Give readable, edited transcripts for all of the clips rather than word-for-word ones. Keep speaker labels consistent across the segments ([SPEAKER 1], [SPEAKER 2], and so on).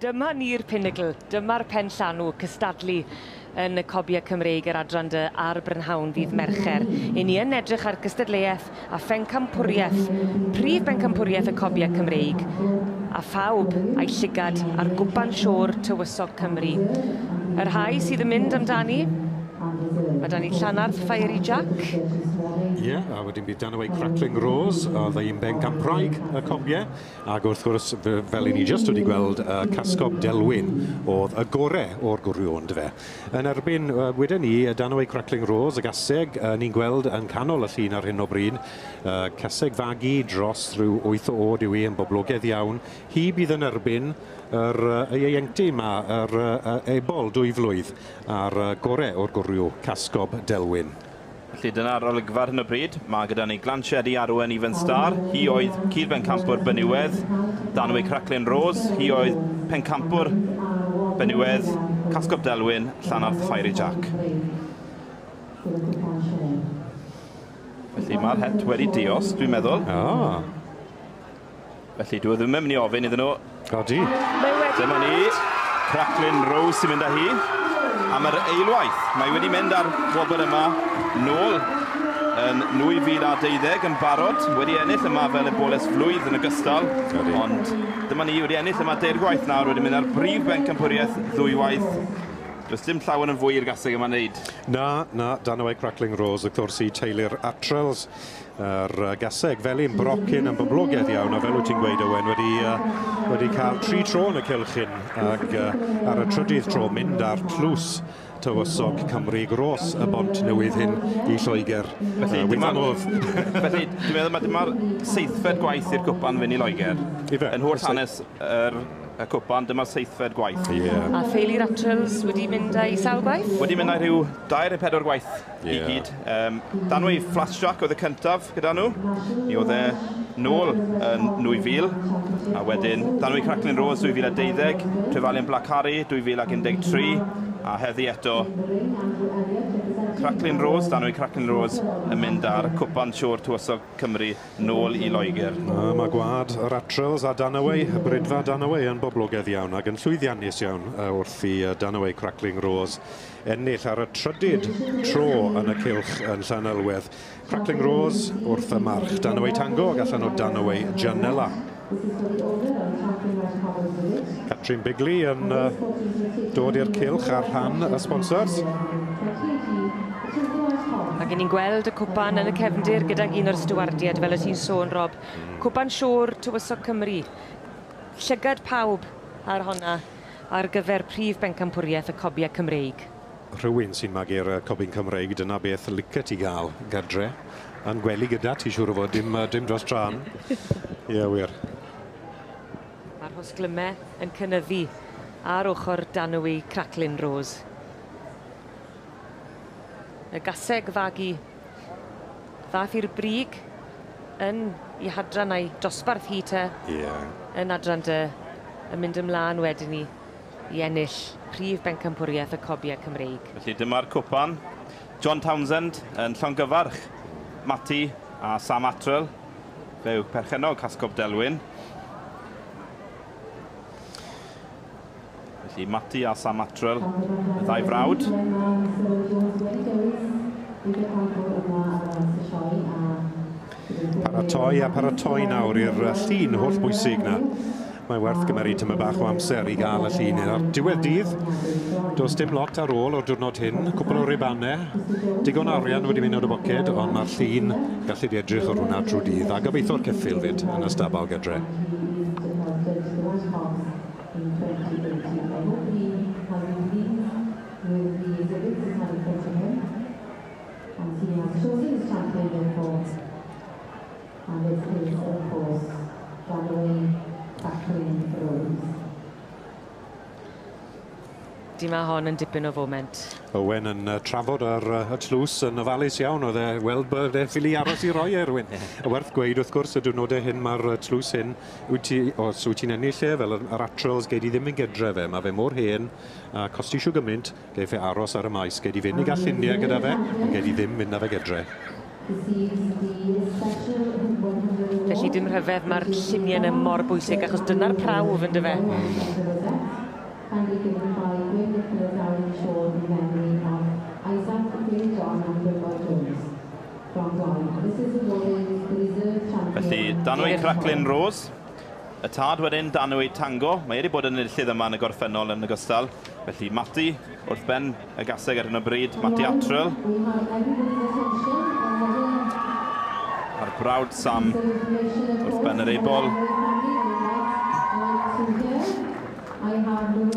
[SPEAKER 1] Dyma ni'r pinnacle, dyma'r pen llanw cystadlu yn y Cobiau Cymreig yr adran dy ar Brynhawn ddydd Mercher. I ni yn edrych ar gystadleuaeth a phencampwriaeth, prif bencampwriaeth y Cobiau Cymreig, a phawb a'i llygad ar gwpan siôr Tywysog Cymru. Y rhai sydd yn mynd amdani, mae 'da ni Llanarth Fiery Jack.
[SPEAKER 2] Ie, yeah, a wedyn bydd Danaway Crackling Rose, oedd ein bencampwraig y Cobiau. Ac wrth gwrs, fel i ni jyst wedi gweld, Cascob Delwyn oedd y gore o'r gwryw, on'd fe. Yn erbyn, wedyn ni, Danaway Crackling Rose, y gaseg, ni'n gweld yn canol y llun ar hyn o bryd, caseg fagu dros rhyw 8 o oed yw hi, yn boblogaidd iawn. Hi bydd yn erbyn yr ieuenctid yma, yr ebol 2 flwydd, a'r gore o'r gwryw, Cascob Delwyn.
[SPEAKER 3] Felly dyna'r olygfa ar hyn o bryd. Mae gyda ni Glansiedi Arwen Even Star. Hi oedd cyd-bencampwr Benywedd, Danaway Cracklin Rose. Hi oedd pencampwr Benywedd, Cascob Delwyn, Llanarth Fiery Jack. Felly mae'r het wedi dios, dwi'n meddwl.
[SPEAKER 2] Ah.
[SPEAKER 3] Felly dwi ddim yn mynd i ofyn iddyn nhw.
[SPEAKER 2] Odi.
[SPEAKER 3] Dyma ni, Cracklin Rose sy'n mynd â hi. Am yr eilwaith, mae wedi mynd ar wobr yma nôl yn 2012 yn barod, wedi ennill yma fel y boles flwydd yn ogystal, ond dyma ni wedi ennill yma deirgwaith nawr, wedi mynd ar brif bencampwriaeth ddwywaith. Does dim llawer yn fwy i'r gaseg yma'n neud.
[SPEAKER 2] Na, na, Danaway Crackling Rose, wrth gwrs i teulu'r Atrels, yr gaseg felyn brocyn yn boblogaidd iawn, a fel wyt ti'n gweud, Owen, wedi cael 3 tro yn y cylch hyn, ac ar y trydydd tro mynd ar tlws Tywysog Cymru gros y bont newydd hyn i Lloegr.
[SPEAKER 3] Felly, felly dwi'n meddwl mae dyma'r 7fed gwaith i'r cwpan fynd i Loegr.
[SPEAKER 2] Ife?
[SPEAKER 3] Yn holl hanes y cwpan, dyma'r 7fed gwaith.
[SPEAKER 2] Yeah.
[SPEAKER 1] A theulu'r Atrels wedi mynd â'i sawl gwaith?
[SPEAKER 3] Wedi mynd â rhyw 2 neu 4 gwaith i gyd. Danwy Flashjack oedd y cyntaf gyda nhw. Mi oedd e nôl yn 2000, a wedyn Danwy Cracklin Rose 2012, Trefalion Black Harry 2013, a heddi eto Cracklin Rose, Danwy Cracklin Rose yn mynd ar cwpan siôr Tywysog Cymru nôl i Loegr.
[SPEAKER 2] Mae gwad yr Atrels a Danaway, y brydfa Danaway yn boblogaidd iawn ac yn llwyddiannus iawn wrth i Danaway Crackling Rose ennill ar y trydydd tro yn y cylch yn Llanelwedd. Crackling Rose wrth y march, Danaway Tango ac allan o Danaway Janella. Catrin Bigley yn dod i'r cylch ar rhan y sponsors.
[SPEAKER 1] Ac ni'n gweld y cwpan yn y cefndir gydag un o'r stiwardiaid, fel y ti'n sôn, Rob. Cwpan siôr Tywysog Cymru. Llygad pawb ar honna ar gyfer prif bencampwriaeth y Cobiau Cymreig.
[SPEAKER 2] Rhywun sy'n magu'r Cobyn Cymreig, dyna beth licet ti gael gadre. Yn gwely gyda ti, siŵr o fod, dim dros tran. Ie, wir.
[SPEAKER 1] Mae'r rhosglymau yn cynyddu ar ochr Danwy Cracklin Rose. Y gaseg fagu ddath i'r brig yn ei hadran a'i dosbarth hi te.
[SPEAKER 2] Yeah.
[SPEAKER 1] Yn adran dy, yn mynd ymlaen wedyn ni i ennill prif bencampwriaeth y Cobiau Cymreig.
[SPEAKER 3] Felly dyma'r cwpan. John Townsend yn llongyfarch Matty a Sam Atrell, fe yw perchennog Cascob Delwyn. Felly Matty a Sam Atrell, y ddau frawd.
[SPEAKER 2] Paratoi a paratoi nawr i'r llun holl bwysig na. Mae werth gymeru tyma bach o amser i gael y llun. Ar diwedd dydd, does dim lot ar ôl o'r diwrnod hyn, cwpl o ribannau, digon o arian wedi mynd o'r boced, ond mae'r llun gallu di edrych ar hwnna trwy dydd, a gobeithio'r ceffyl fyd yn y stabal gadre.
[SPEAKER 1] Di mae hon yn dipyn o foment.
[SPEAKER 2] Owen yn trafod ar y tlws yn ofalus iawn, oedd e weld bod e ffili aros i roi e rhywun. A werth gweud wrth gwrs y diwrnodau hyn mae'r tlws hyn, os wyt ti'n ennill e fel yr Atrels, gei di ddim yn gydre fe, mae fe mor hen, a costi siw gymaint, gei fe aros ar y maes, gei di fynd i gael lluniau gyda fe, ond gei di ddim mynd â fe gydre.
[SPEAKER 1] Felly dim rhyfedd mae'r lluniau yna mor bwysig, achos dyna'r prawf yndyfe.
[SPEAKER 3] Danwy Cracklin Rose. Y tad wedyn, Danwy Tango. Mae wedi bod yn enillydd yma yn y gorffennol yn ogystal. Felly Matty wrth ben y gaseg ar hyn o bryd, Matty Atril. A'r brawd Sam wrth ben yr ebol.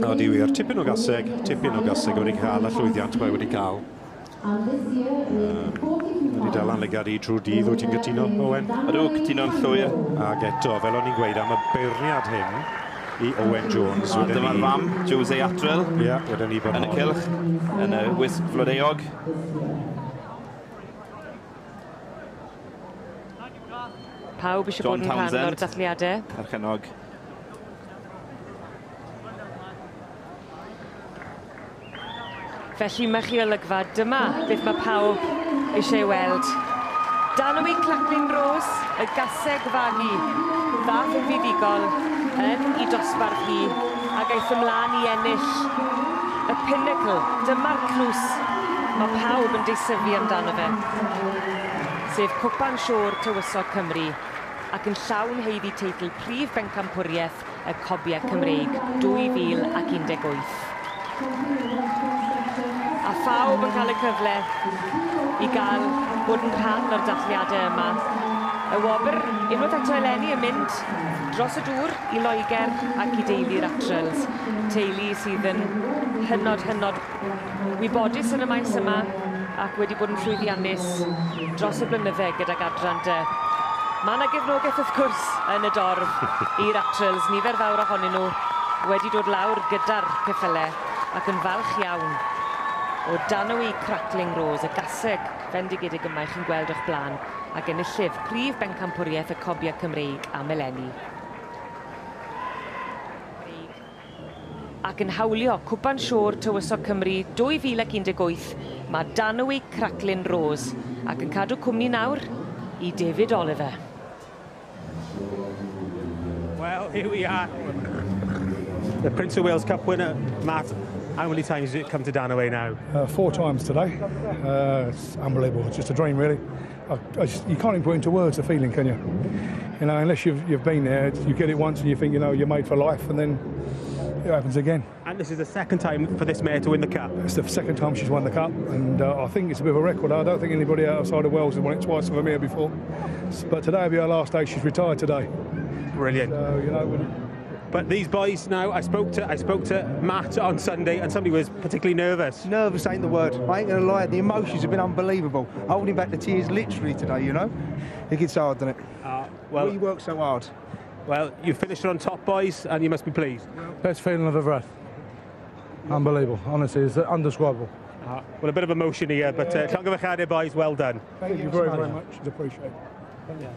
[SPEAKER 2] O, di wir, tipyn o gaseg wedi cael y llwyddiant mae wedi cael. Wedi dal an lygad i trwy'r dydd, wyt ti'n cytuno, Owen?
[SPEAKER 3] Ydw, cytuno'n llwyr.
[SPEAKER 2] Ac eto, fel o'n i'n gweud am y beirniad hyn i Owen Jones.
[SPEAKER 3] A dyma'r fam, Jose Atril.
[SPEAKER 2] Ie, wedyn ni bod
[SPEAKER 3] yn y cylch, yn y wisg flodeuog.
[SPEAKER 1] Pawb eisiau bod yn rhan o'r dathliadau.
[SPEAKER 3] Perchennog.
[SPEAKER 1] Felly mae chi olygfa, dyma beth mae pawb eisiau ei weld. Danwy Clacklin Rose, y gaseg fagu, ddath yn fuddugol yn ei dosbarth hi ac aeth ymlaen i ennill y pinnacle. Dyma'r tlws mae pawb yn deisyfu amdano fe, sef Cwpan Siôr Tywysog Cymru ac yn llawn haeddu teitl Prif Bencampwriaeth y Cobiau Cymreig 2018. A phawb yn cael y cyfle i gael bod yn rhan o'r dathliadau yma. Y wobr, unwaith eto eleni, yn mynd dros y dŵr i Loegr ac i deulu'r Atrils. Teulu sydd yn hynod, hynod wybodus yn y maes yma ac wedi bod yn llwyddiannus dros y blynydde gydag adran D. Mae yna gefnogaeth wrth gwrs yn y dorf i'r Atrils. Nifer fawr ohonyn nhw wedi dod lawr gyda'r ceffylau ac yn falch iawn o Danwy Crackling Rose, y gaseg fendigedig yma i chi'n gweld o'ch blaen, ac enillydd prif bencampwriaeth y Cobiau Cymreig am eleni. Ac yn hawlio Cwpan Siôr Tywysog Cymru 2018, mae Danwy Cracklin Rose, ac yn cadw cwmni nawr i David Oliver.
[SPEAKER 4] Well, here we are. The Prince of Wales Cup winner, Matt. How many times has it come to Danaway now?
[SPEAKER 5] 4 times today. It's unbelievable. It's just a dream, really. You can't even put into words the feeling, can you? You know, unless you've been there, you get it once and you think, you know, you're made for life, and then it happens again.
[SPEAKER 4] And this is the second time for this mare to win the cup.
[SPEAKER 5] It's the second time she's won the cup, and I think it's a bit of a record. I don't think anybody outside of Wales has won it twice with a mare before. But today will be her last day. She's retired today.
[SPEAKER 4] Brilliant.
[SPEAKER 5] So, you know,
[SPEAKER 4] but these boys now, I spoke to Matt on Sunday, and somebody was particularly nervous.
[SPEAKER 6] Nervous ain't the word. I ain't gonna lie, the emotions have been unbelievable. Holding back the tears literally today, you know. It gets hard, doesn't it? Well, we work so hard.
[SPEAKER 4] Well, you finished it on top, boys, and you must be pleased.
[SPEAKER 7] Best feeling I've ever had. Unbelievable, honestly, it's undescribable.
[SPEAKER 4] Well, a bit of emotion here, but llongyfarchiadau, boys, well done.
[SPEAKER 5] Thank you very, very much. It's appreciated.
[SPEAKER 6] Thank you.